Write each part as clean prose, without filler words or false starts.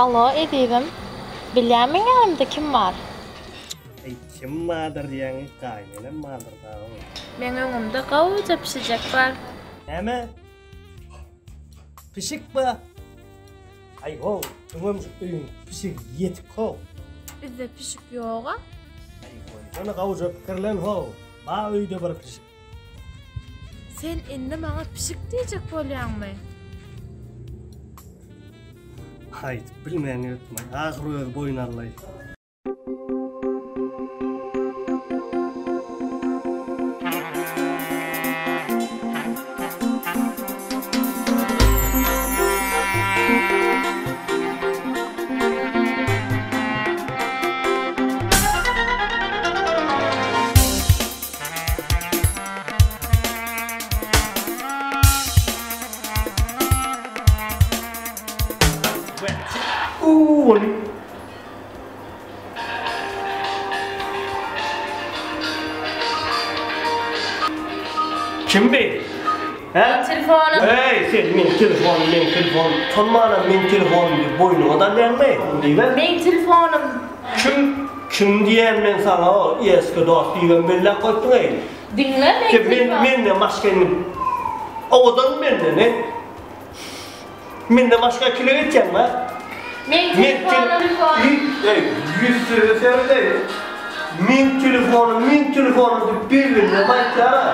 Alo, ezizim. Bilýämiň ýanymda kim bar? Eý, kim bardyr diýýäňi, gaýynenem bardyr dagy. Meň öňümde gowuja pişijek bar. Näme? Pişik bar? Aý how, öňem şu öýüň pişigi ýetik how. Bizde pişik ýog-a. Aý goýsana gowuja pikirlen how, bar öýde bir pişik. Sen indi maňa pişik diýjek bolýaňmy? Aýdyp bilmän ýörüpmi, ahyr özi boýun aldy. Kim bi? Hä? Telefonym. Eý, sen meň telefonym, meň telefonym. Utanmanam meň telefonym diýip boýnuňa dalýaňmy? Diýibem. Meň telefonym. Kim, kim diýen men saňa o eski dost diýibem belläp goýupdyň-eý. Diňle meň telefon. Menden başga indi owadan menden, e? Menden başga kime geçýäň be? Meň telefonym. Eý, ýüzsüze seret-eý. Meň telefonym, meň telefonym diýip bir-birine aýtýar-a.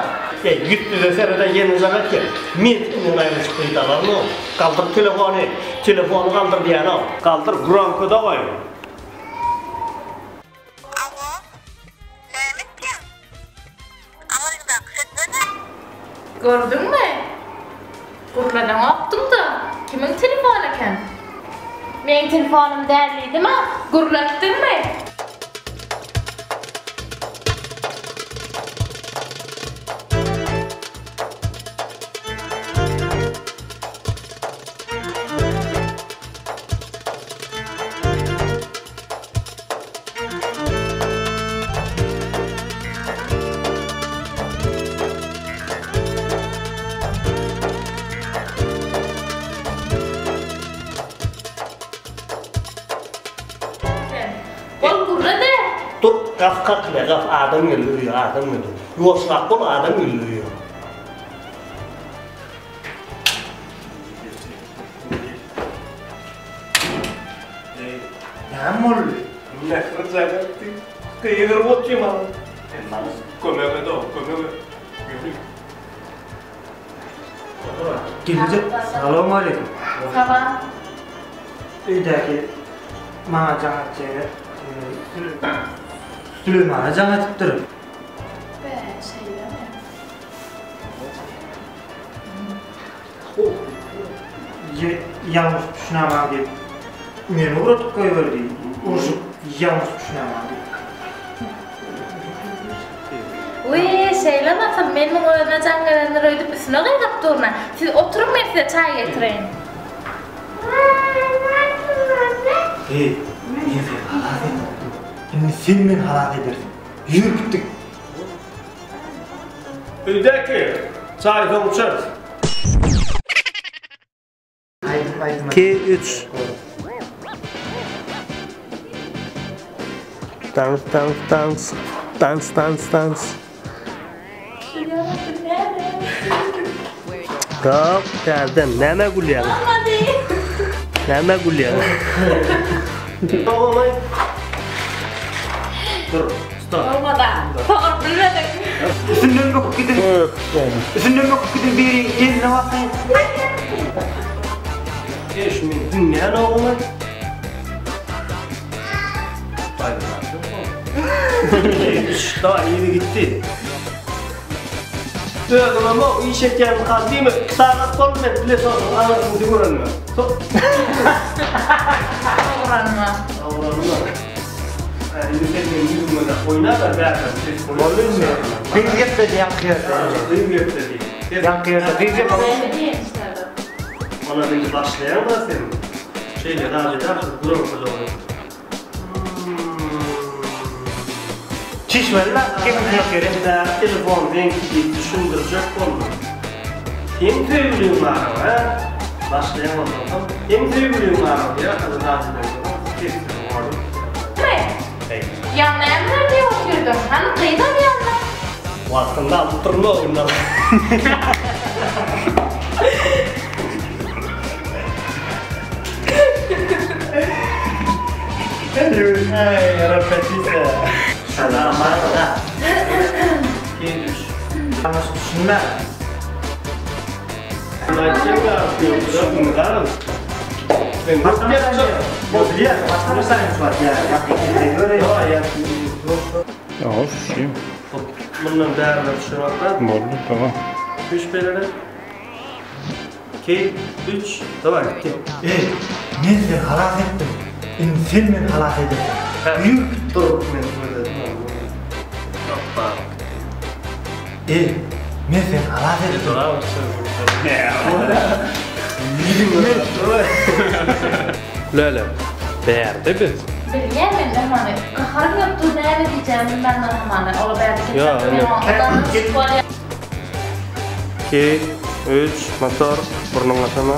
Eý, ýüzsüze seret-eý, ýene jaň etýär. Men senden aýrylyşyp gyýyp alaryn-ow. Galdyr telefony, telefony galdyr diýýän-ow. Galdyr, gromkada goý. Alo, näme etýäň? Aňryňdaky sesler näme? Gördüňmi? Gürledeňokdyň-da, kimiň telefony eken? Meň telefonym däl diýdim-ä, gürletdiňmi? Bol gürle-de! Dur, gaf kakyle, gaf, adam geldi öýe, adam geldi. Ýuwaşrak bol, adam geldi öýe. Näme boldy? Mähri jaň etdi. Gygyryp otyr maňa. Sen maňa kömek et-ow, kömek et. Ýöri. Gelneje, salowmaleýkim. Salam. Öýdäki maňa jaň etjege Süleýmana jaň edipdir. Be, şeýlemi? Ýalňyş düşünämaň diýip, meni ugradyp goýberdi. Urşup ýalňyş düşünämaň diýip. Wiý, şeýlemi asyl, men muň özüne jaň gelendir öýdüp üstüne gygyryp durna. Siz oturyň men size çaý getireýin. Heý, men seni halas etdim. Indi sen meni halas edersiň. Ýör gitdik. Öýdäki çaý soň içeris. Iki, üç. Dans, dans, dans. Dans, dans, dans. Ýok, täzeden. Nämä gülýäň? Nämä gülýäň? Bolmaý. Dur, stop. Bolmada. Soguryp bilmedik. Üstünden böküp gidin. Üstünden böküp gidin biri eline basaýyn. Eş men diňleýän oglumy. Üç daha iyi gitti. Özüňem o iş etýän kan diýme, 2 sagat boldy men telefonyň aňyrsyny görenime. Dogranyma. Dogranyma. Indi sen meniň ýüzüme de oýna-da bärden ses goý. Boldy indi. Gyz gepledi ýaňky ýerde. Gyz gepledi. Ýaňky ýerde gyz gepledi. Onam indi başlaýaň-da sen. Şeýle zat edersiň, gürrüňsiz oglan. Çişmeli la kemiň ýok ýeri. Bäri telefon seňki diýip düşündirjek boldum. Seň söýgüliň bar-a? Başlaýan bolsaň, iň söýgüliň bar bolýar, hany zat bolsa, kessin goly. Hey. Ýa nämeler diýip otyrdyň? Hany gyzam ýanynda. Wagtynda alyp durma ondan. Hey, repetisiýa. Salam, Marta. Ýalňyş düşünme. Mundan bärde düşürmek Boldy, tamam. Üç belere. 2, 3, daway gitdi. Ey, men seni halas etdim. Indi sen meni halas edersiň. Ýür. Dur, men gözledim. Hoppa. Ey, men seni halas etdim. Läle, bärde biz. Bilýän men hamany. Gaharym ýokdy, näme diýjegimi bilmän hamany. Ola bärde Ýa, ketjap men oňa. 2, 3, motor, burnuň aşama.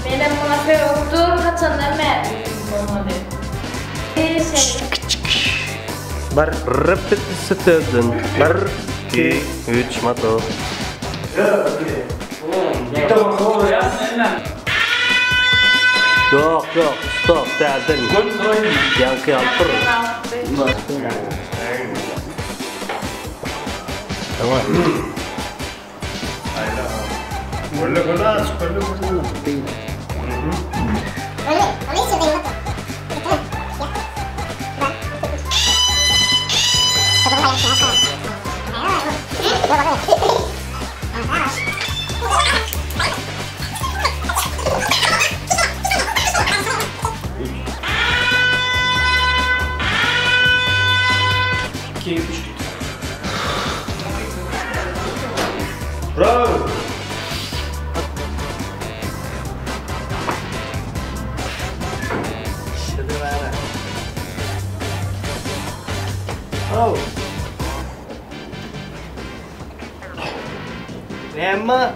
Menem muňa sögüp dur, haçandan bäri bolmady. Eý, şeýle. Bir repetisiýadan. 1, 2, 3, motor. Ýok, ýok, stop, dälden. Ýaňky alyp dur. Tamam. Gölle gölle aç, gölle gölle. 2, 3, Bravo! Oh. Näme?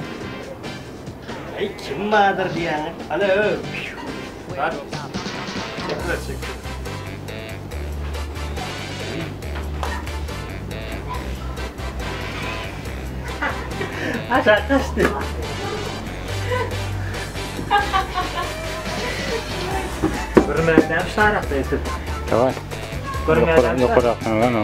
Ay kim bardyr diýýäň? Alo. Bak. Çekil, çekil. Aşak kaçtı. Görmeýän şarakda etip. Tamam. Görmeýän Ýokary, ýokary lan o.